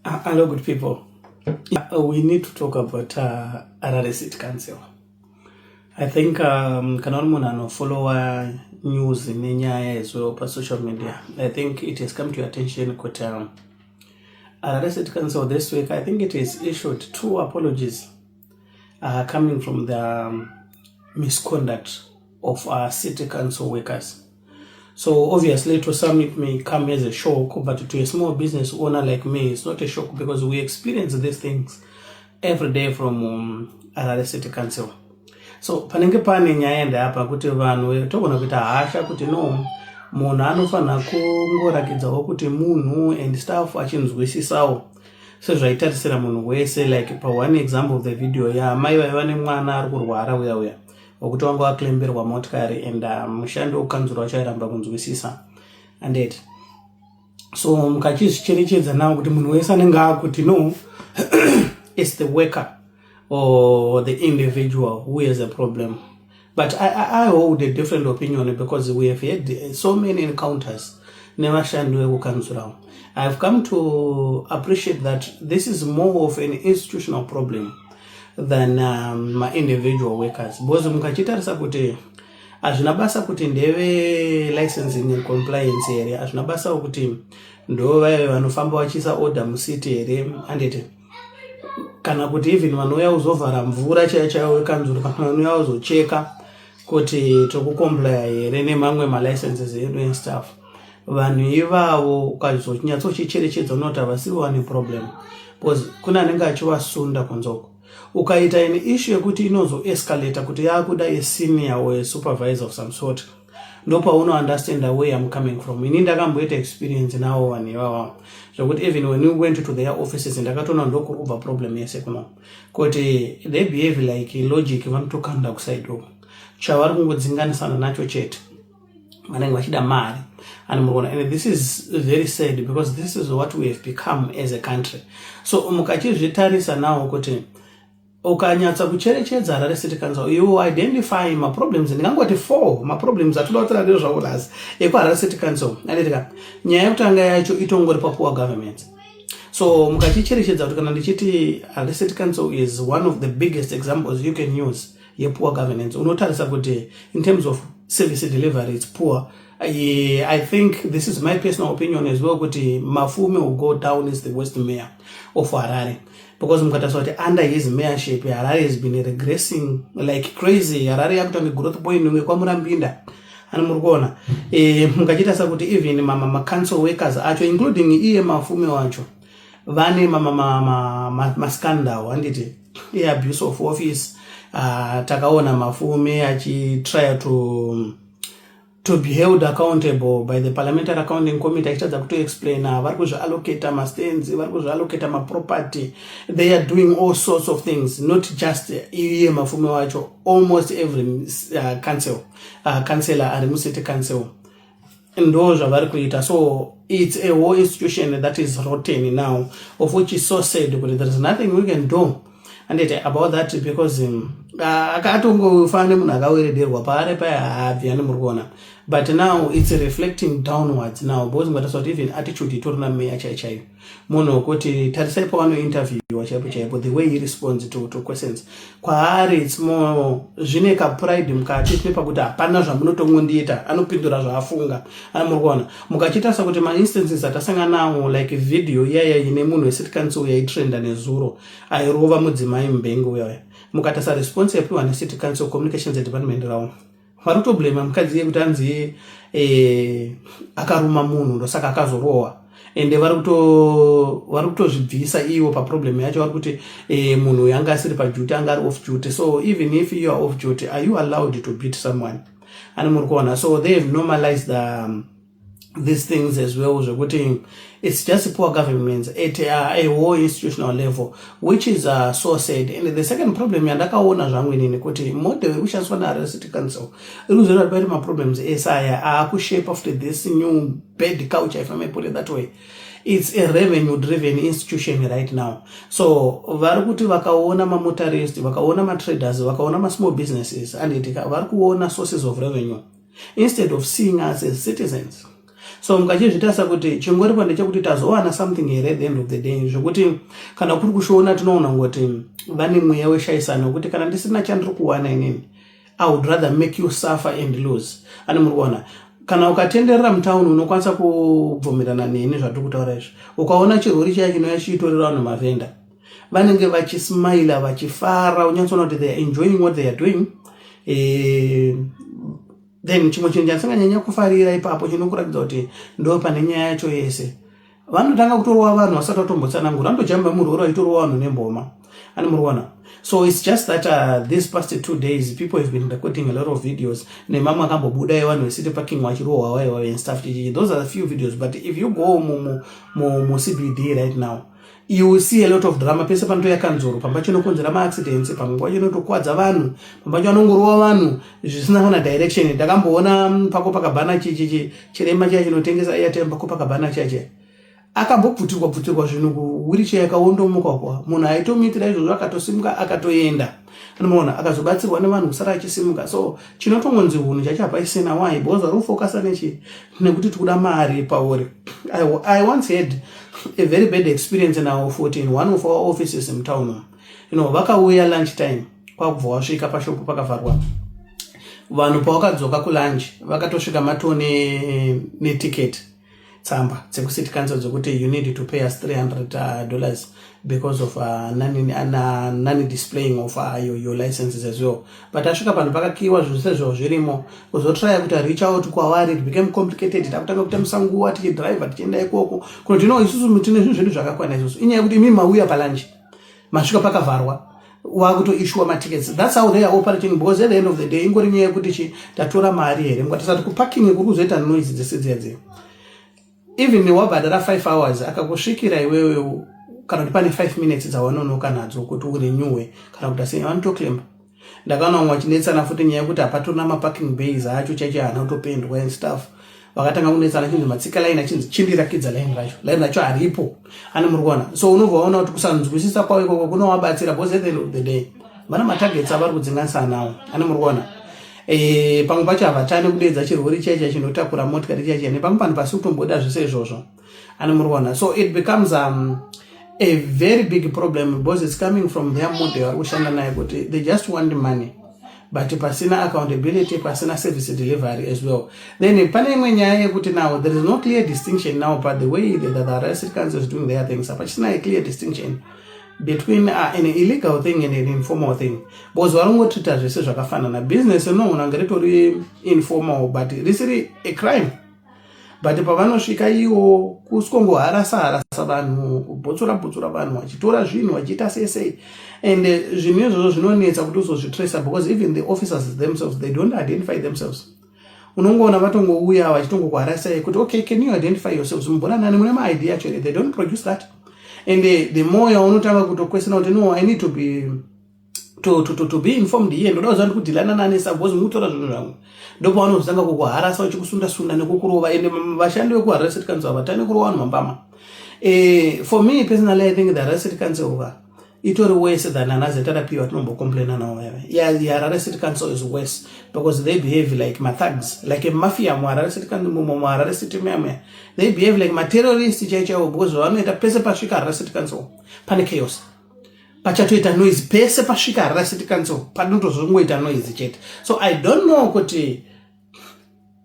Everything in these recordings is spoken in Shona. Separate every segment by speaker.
Speaker 1: Hello, good people. We need to talk about Harare City Council. I think kana uri munhu anofollowa news nenyaya as well pasocial media, I think it has come to your attention kuti Harare City Council this week, I think it has issued two apologies coming from the misconduct of our city council workers. So obviously to some it may come as a shock, but to a small business owner like me, it's not a shock because we experience these things every day from Harare City Council. So panenge pane nyaya ndeapa kuti vanhu togona kuita hasha kuti no, munhu anofanira kungorakidzawo kuti munhu and stuff, achinzwisisawo sezvaitarisira munhu wese. Like pa one example of the video yaamai vaiva nemwana ari kurwara uya uya wekuti wanga waklemberwa motikari and mushandi wekukanzuro wacho airamba kunzwisisa, anditi? So mukachizvicherechedza nawo kuti munhu wese anenge akuti no, it's the worker or the individual who has a problem, but I hold a different opinion because we have had so many encounters nevashandi vekukanzurawo. I've come to appreciate that this is more of an institutional problem than ma-individual workers, because mukachitarisa kuti hazvina basa kuti ndeve licensing and compliance here, hazvina basa kuti ndo vaive vanofamba vachiisa order mucity here, anditi? Kana kuti even vanouya kuzovhara mvura chaiyo chaiyo wekanzuro, kana vanouya kuzocheka kuti tiri here nemamwe malicenses edu and stuff, vanhu ivavo ukazonyatsochicherechedza unoti havasiri vane problem, because kune anenge achivasunda kunzoko. Ukaita an issue yekuti inozoescalata kuti yakuda a senior or a supervisor of some sort, ndopaunounderstanda where I'm coming from. Ini ndakamboita experience navo vanhu ivava, zvokuti even when we went to their offices, ndakatoona ndokuri kubva problem yese kuno, kuti they behave like logic vanotokanda kuside uko. Chavari kungodzinganisana nacho chete, vanenge vachida mari and murikuona. And this is very sad because this is what we have become as a country. So mukachizvitarisa nawo kuti ukanyatsa kucherechedza Harare City Council, you identify maproblems. Ndingangoti four maproblems atoda kutaura ndezvavo nhasi ekuHarare City Council, anditika? Nyaya yekutanga yacho itongori papoor government. So mukachicherechedza kuti kana ndichiti Harare City Council is one of the biggest examples you can use yepoor governance, unotarisa kuti in terms of service delivery it's poor. I think this is my personal opinion as well kuti Mafume will go down as the worst mayor of Harare, because mukatarisa kuti under his mayorship Harare has been regressing like crazy. Harare yakuita growth point imwe kwaMurambinda, ani muri kuona? Mukachitarisa kuti even macouncil workers acho, including iye Mafume wacho, vane mascandal, handiti, eabuse of office. Takaona Mafume achitry to be held accountable by the Parliamentary Accounting Committee, achitadza kutoexplaina vari kuzviallocata mastands, vari kuzviallocata maproperty. They are doing all sorts of things, not just iye Mafume wacho, almost every councillor ari mucity council ndo zvavari kuita. So it's a whole institution that is rotten now, of which is so sad kuti there is nothing we can do anditi about that, because akatongofana nemunhu akawerederwa paari paya, haabvi, ani muri kuona? But now it's reflecting downwards now, because mukatarisa kuti even attitude itori nameya chaiyo chaiyo, munhu wekuti tarisai pavanointerviewa chaipo chaipo, the way he responds to questions, kwaari it's more zvine kapride mukati, zvine pakuti hapana zvamunotongondiita, anopindura zvaafunga, ani muri kuona? Mukachitarisa kuti mainstances atasangana nawo, like video iyaya ine munhu wecity council yaitrenda nezuro, airova mudzimai mubengi uyaya, mukatarisa response yapiwa necity council communications department ravo, vari kutoblema mukadzi iye kuti anzi akaruma munhu, ndosaka akazorohwa. Ende vari kutozvibvisa ivo paproblem yacho. Vari kuti munhu uyu anga asiri paduty, anga ari off duty. So even if you are off duty, are you allowed to beat someone, ani muri kuona? So they have normalized these things as well, zvekuti it's just poor governments at a whole institutional level, which is so sad. And the second problem yandakaona zvangu inini kuti model iri kushandiswa neHarare City Council iri kuzoita kuti paite maproblems ese aya aakushape after this new bad culture, if I may put it that way. It's a revenue driven institution right now. So vari kuti vakaona mamotorist, vakaona matraders, vakaona masmall businesses, anditika, vari kuona sources of revenue instead of seeing us as citizens. So mukachizvitarisa kuti chingoripo ndechekuti tazowana something here at the end of the day, zvekuti kana kuri kushoona tinoona ngoti vane mweya weshaisano wekuti kana ndisina chandiri kuwana inini, I would rather make you suffer and lose. Ani muri kuona, kana ukatenderera mutauni unokwanisa kubvumirana neni zvatiri kutaura izvi. Ukaona chirwere chiya chinouya chichitorera vanhu mavhenda, vanenge vachismaila, vachifara, unyatsoona kuti they are enjoying what they are doing. Then chimwe chinhu chandisinganyanya kufarira ipapo chinokuratidza kuti ndo pane nyaya yacho yese, vanotanga kutorova vanhu vasati vatombotsanangura, vanotojamba murwere vachitorova vanhu nemboma. Ani muri kuona? So it's just that this past 2 days people have been recording a lot of videos, nemamwe akambobuda evanhu vecity parking vachirohwa waiwa and stuff chichichi. Those are a few videos, but if you go muCBD right now, you will see a lot of drama. Pese panotoya kanzuro, pamba chinokonzera maaccidents, pamwe pacho inotokwadza vanhu, pamba pacho anongorova vanhu zvisina kana direction. Ndakamboona paKopacabana, chirema chiya chinotengesa airtime paKopacabana chiya chiya, akambobvutirwa bvutirwa zvinhu kuwheelchair, yakaondomuka kwa munhu aitomuitira izvozvo, akatosimuka akatoenda. Anomaona akazobatsirwa nevanhu kusara achisimuka. So chinotongonzi hunhu chacho hapaisina. Why? Because vari kufocusa nechi nekuti tikuda mari pauri. I once had a very bad experience in our 14, one of our offices mutown. Vakauya lunch time, kwakubva wasvika pashopu pakavharwa. Vanhu pavakadzoka kulunch, vakatosvika matone neticket, tsamba dzekucity council dzekuti you need to pay us $300 because of non displaying of your licenses as well. But asvika panhu pakakiwa, zvinhu sezvo zvirimo, kuzotraya kuti reach out kwavari, it became complicated. Takutanga kutambisa nguva tichidriva tichienda ikoko kunoti no, isusu tine zvinhu zvedu zvakakwana isusu. Inyaya yekuti imi mauya palunch, masvika pakavharwa, wakutoissuwa matickets. That's how they are operating, because at the end of the day ingori nyaya yekuti chi tatora mari here. Mukatasati kuparking kuri kuzoita noise dzese dziya dziya, even wabhadhara 5 hours, akakusvikira iwewe kana kuti pane 5 minutes dzawanonoka nadzo kuti urenewe kana kuti asei, vanotoclaima. Ndakaona vamwe vachinetsana futi nyaya yekuti hapatorina maparking bays acho chaicho, haana kutopendwa and stuff. Vakatanga kunetsana, chinzi matsika line, achinzi chindirakidza line racho, line racho haripo. Ani muri kuona? So unobva waona kuti kusanzwisisa kwavo ikoko kunovabatsira, because at the end of the day vana matargets avari kudzinganisa nawo. Ani muri kuona? Pamwe pacho havatani kudeedza chirwere chaicha chinotakura motikari chaicha, nepamwe panhu pasi kutomboda zvese izvozvo. Ani muri kuona? So it becomes a very big problem because it's coming from their model vari kushanda naye, kuti they just want money but pasina accountability, pasina service delivery as well. Then pane imwe nyaya yekuti now there is no clear distinction now, but the way that the Harare City Council is doing their things, hapachisina a clear distinction between an illegal thing and an informal thing, because varongotreata zvese zvakafanana. Business rinogona kunge ritori informal but risiri a crime, but pavanosvika iwo kuskongoharasa harasa vanhu, kubhotsora bhotsora vanhu, vachitora zvinhu, vachiita sei sei, and zvinhu izvozvo zvinonetsa kuti uzozvitraca, because even the officers themselves, they don't identify themselves. Unongoona vatongouya vachitongokuharasai kuti, "Okay, can you identify yourselves? Mumbona nani? Mune maID acho here?" They don't produce that. And the more yaunotanga kutoquestiona kuti, "No, I need to be informed here, ndoda kuziva ndikudealana nani, suppose mukutora zvinhu zvangu," ndopavanozotanga kukuharasa, vachikusunda-sunda nekukurova. Ende vashandi vekuHarare City Council havatani kurova vanhu mambama. For me personally, I think the Harare City Council ka itori worse than ana ZRP vatinombokomplaina navo veve. Yeah, Harare City Council is worse because they behave like mathugs, like a mafia muHarare City Council, muHarare City muya. They behave like materrorist chaiwo chaiwo, because zvavanoita, pese pasvika Harare City Council pane chaos, pachatoita noise. Pese pasvika Harare City Council panotozongoita noise chete. So I don't know kuti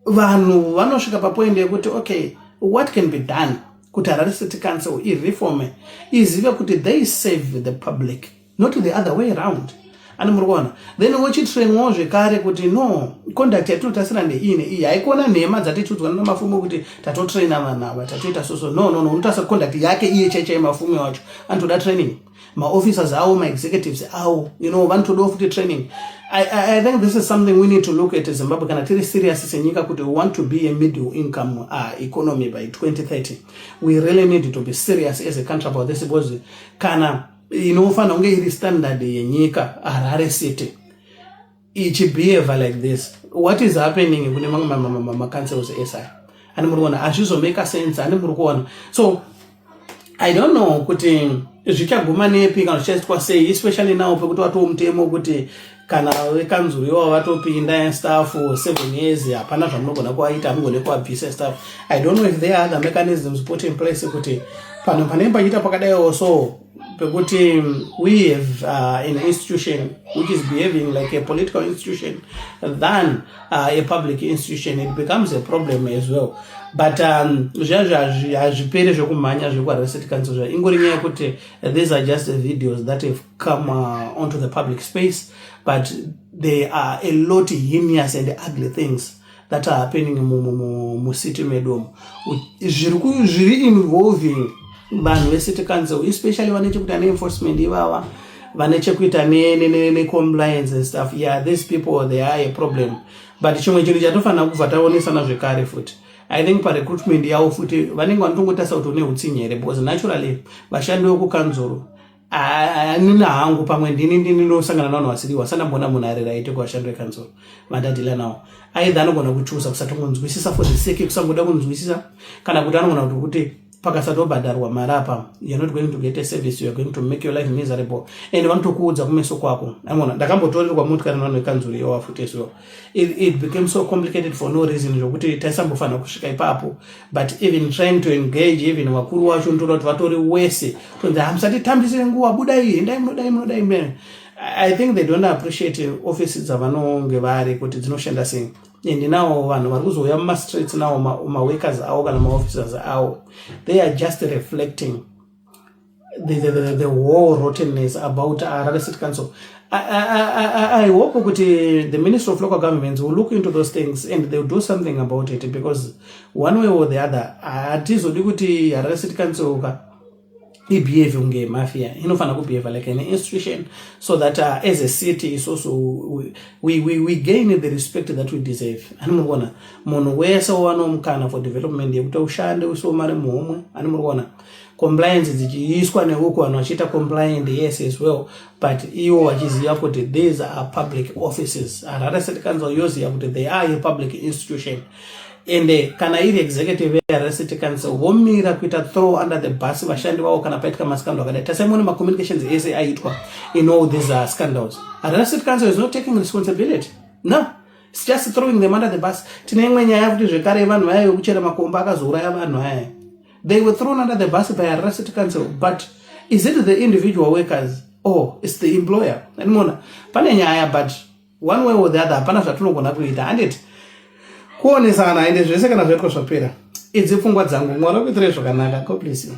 Speaker 1: vanhu vanosvika papoint yekuti, okay, what can be done kuti Harare City Council ireforme, izive kuti they save the public, not the other way round. Ani muri kuona? Then vochitrainwawo zvekare kuti no, conduct yatinotasira ndeiyi neiyi. Haikona nhema dzatichiudzwa namafumo kuti tatotraina vanhu ava, tatoita soso. No, unotarisa conduct yake iye chaichai. Mafume wacho anotoda training, maofficers avo, maexecutives avo, vanotodawo futi training. I think this is something we need to look at. Zimbabwe, kana tiri serious senyika kuti we want to be a middle income economy by 2030, we really need to be serious as a country about this, because kana inofanira kunge iri standard yenyika, Harare City, ichibehave like this, what is happening kune mamwe macouncils esi? Ani muri kuona? Hazvizomaka sense. Ani muri kuona? So I don't know kuti zvichaguma nepi kana zvichaitwa sei, especially now pekuti watoo mutemo kuti Kana vekanzuru iwavo vatopinda stuff, 7 years hapana zvamunogona kuvaita, hamugone kuvabvisa stuff. I don't know if there are other mechanisms put in place kuti pano panenge pachiita pakadaiwo, so pekuti we have an institution which is behaving like a political institution than a public institution. It becomes a problem as well. But zviya hazviperi zvekumhanya zvekuHarare City Council. Zva ingori nyaya yekuti these are just videos that have come onto the public space, but there are a lot heinous and ugly things that are happening mucity medu umu, zviri involving vanhu vecity council, especially vane chekuita neenforcement ivava, vane chekuita necompliance and stuff. Yeah, these people, they are a problem. But chimwe chinhu chatofanira kubva taonesana zvekare futi, I think parecruitment yavo futi vanenge vanotongotarisa kuti une utsinye here, because naturally vashandi vekukanzuro, anini hangu pamwe ndini ndinosangana navanhu vasiriwo, asandamboona munhu ari right kuvashandi vekanzuro vandadeala nawo. Either anogona kuchusa kusatongonzwisisa for the sake yekusangoda kunzwisisa, kana kuti anogona kuti pakasatobhadharwa mari apa, you are not going to get a service, you are going to make your life miserable, and vanotokuudza kumeso kwako. Amona ndakambotorerwa motikari nevanhu vekanzuro iwawa futi as well. It became so complicated for no reason, zvokuti taisambofanira kusvika ipapo. But even trying to engage even vakuru vacho, ndotoda kuti vatori wese tonzi, "Hamusatitambisire nguva, budai, endai munodai, munodai." I think they don't appreciate ofisi dzavanonge vari kuti dzinoshanda sei. And now vanhu vari kuzouya mumastreets nawo maworkers avo kana maofficers avo, they are just reflecting the whole rottenness about Harare City Council. I hope kuti the Minister of Local Governments will look into those things and they'll do something about it, because one way or the other hatizodi kuti Harare City Council ka ibehave kunge mafia. Inofanira kubehave like an institution so that as a city isusu we gain the respect that we deserve. Ani muri kuona munhu wese wano mukana for development yekuti ushande usiwo mari muhomwe. Ani muri kuona compliance dzichiiswa neuku, vanhu vachiita compliant, yes, as well, but ivo vachiziva kuti these are public offices. Harare City Council yoziva kuti they are a public institution, and kana iri executive yeHarare City Council, vomira kuita throw under the bus vashandi vavo kana paitika mascandal akadai. Tasaimone macommunications ese aitwa in all these scandals, Harare City Council is not taking responsibility. No, it's just throwing them under the bus. Tine imwe nyaya futi zvekare, vanhu vaya vekuchera makomba akazouraya vanhu aya. They were thrown under the bus by Harare City Council, but is it the individual workers or it's the employer? Animona pane nyaya, but one way or the other hapana zvatinogona kuita, handiti? Kuonesana ende zvese kana zvaitwa zvapera. Idzi pfungwa dzangu. Mwari akuitirei zvakanaka. God bless you.